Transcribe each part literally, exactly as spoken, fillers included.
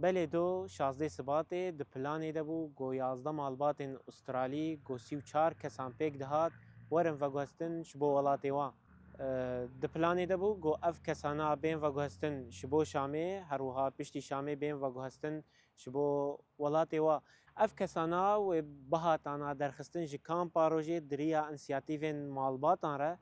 Belê do şazdeh Sibatê di planê de bû ku yazdeh malbatên Australî ku sî û çar kesan pêk dihat werin veguhestin ji bo welatê wan. E, di planê de bû ku ev kesana bên veguhestin ji bo Şamê, her wiha piştî Şamê bên veguhestin ji bo welatê wa. Ev kesana wê bihatana derxistin ji kampa rojê di riya însiyatîvên malbatan re,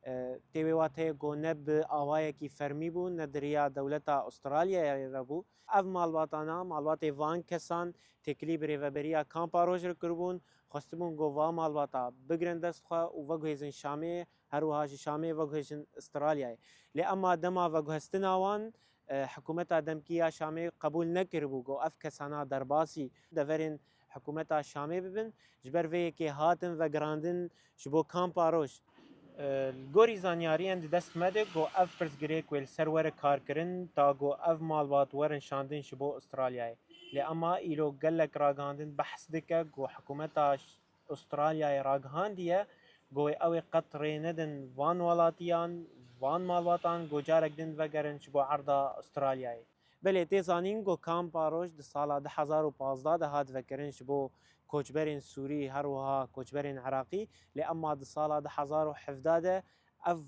e, tê wê wateyê ku ne bi awayekî fermî bû, ne di riya dewleta Australyayê re bû. Ev malbatana, malbatê van kesan têkilî bi rêveberiya kampa roj re kiribûn, xwestibûn ku va malbata bigrin dest xwe û veguhêzin Şamê, her wiha ji Şamê veguhêjin Australyayê. Lê ema dema veguhestina wan, e, hikûmeta demkî ya Şamê qebûl nekiribû ku ev kesana derbasî deverên hikûmeta Şamê bibin. Ji ber vê yekê hatin vegirandin ji bo kampa roj. E, li gorî zanyariyên di dest me de ku ev pirsgirêk wê li ser were karkirin, ta ku ev malbat werin şandin ji bo Australyayê. Lê ema îro gelek ragihandin behs dike ku hikûmeta Ş-, Australyayê ragihandiye ku wê ew ê qet rê nedin van welatiyan, van malbatan ku carek din vegerin ji bo erda Australyayê. Belê tê zanîn ku kampa roj di sala du hezar û pazdeh de hat vekirin ji bo koçberên Sûrî, her wiha koçberên Iraqî, lê ema di sala du hezar û hevdeh de ev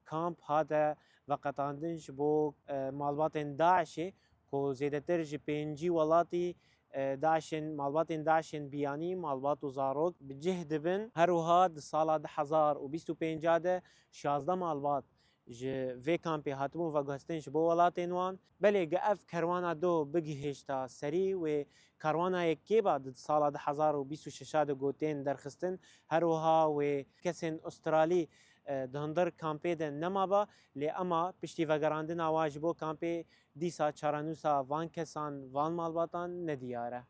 kamp hate veqetandin ji bo, e, malbatên DAIŞê ku zêdetir ji pêncî welatî, e, DAIŞên, malbatên DAIŞên biyanî, malbat û zarok bi cih dibin. Her wiha di sala du hezar û bîst û pênc de şazdeh malbat ji vê kampê hatibûn veguhestin ji bo welatên wan. Belê gi ev kerwana do bigihêşta serî wê karwana yekê ba di sala du hezar û bîst û şeş de gotên derxistin. Her wiha wê kesên Australî, e, di hundir kampê de nema ba, lê ema piştî vegerandina wan ji bo kampê dîsa çarenûsa van kesan, van malbatan nediyar e.